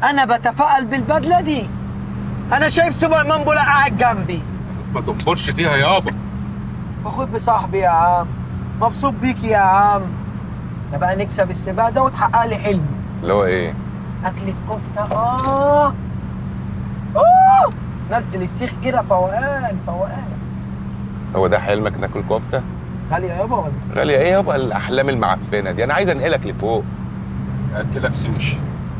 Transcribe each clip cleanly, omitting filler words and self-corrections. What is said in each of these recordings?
انا بتفائل بالبدله دي. انا شايف سوبرمان بولا قاعد جنبي. بس ما تنبرش فيها يابا. فخد بصاحبي يا عم، مبسوط بيكي يا عم. ده بقى نكسب السباق ده وتحقق لي حلمي. اللي هو ايه؟ اكل الكفتة. نزل السيخ كده فوقان فوقان. هو ده حلمك، ناكل كفته؟ غالية يابا ولا؟ غالية ايه يابا الاحلام المعفنه دي؟ انا عايز انقلك لفوق. اكلك سوشي.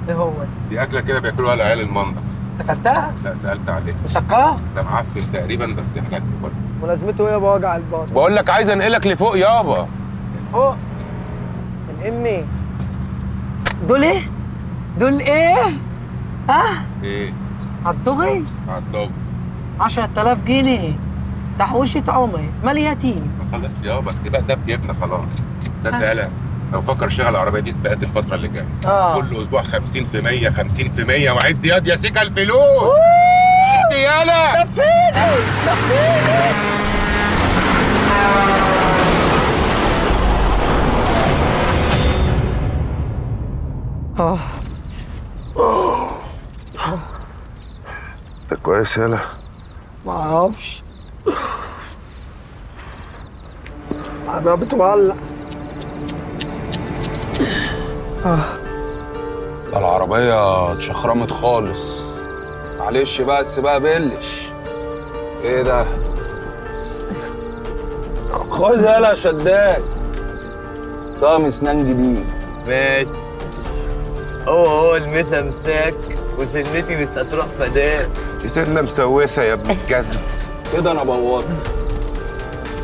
ايه هو ده؟ دي اكله كده بياكلوها العيال المنضف. انت اكلتها؟ لا سالت عليها. مسكره؟ ده معفن تقريبا، بس احنا كبار. ولازمته ايه يابا وجع البطن؟ بقول لك عايز انقلك لفوق يابا. فوق؟ من امي. دول ايه؟ دول ايه؟ ها؟ ايه؟ عالدغري؟ عالدغري. 10000 جنيه تحويشة عمري، مال يتيم. خلاص يابا السباق ده بجبنه خلاص. تصدق يالا لو فكر اشتغل العربية دي سباقات الفترة اللي جاية. كل اسبوع 50 في 100 50 في 100، وعد ياض يا سيكا الفلوس. عد يالا. لفيني لفيني. انت كويس يالا؟ ما اعرفش. العربية بتولع. ده العربية اتشخرمت خالص. معلش بقى السباق بلش. ايه ده؟ خد يالا يا شداد، طقم اسنان جديد. ماشي. هو المسا مساك وسنتي مش هتروح فداك. دي سنة مسوسه يا ابن الجزم. كده انا بوظت.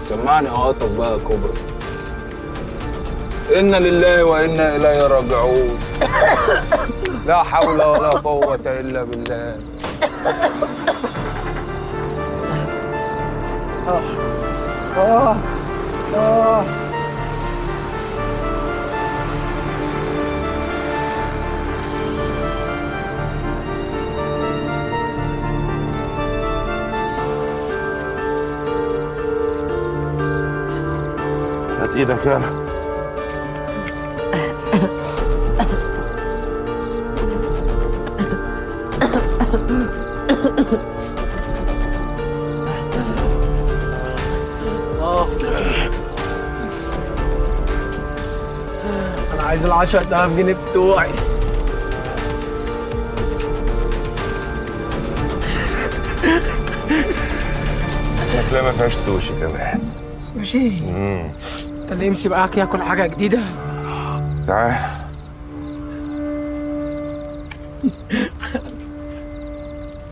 سمعني عواطف بقى يا كبرى. إنا لله وإنا إليه راجعون. لا حول ولا قوة إلا بالله. هات ايدك يالا. انا عايز ال 10000 جنيه بتوعي. شكلها ما فيهاش سوشي كمان. سوشي؟ انت اللي يمشي معاك ياكل حاجة جديدة؟ تعال.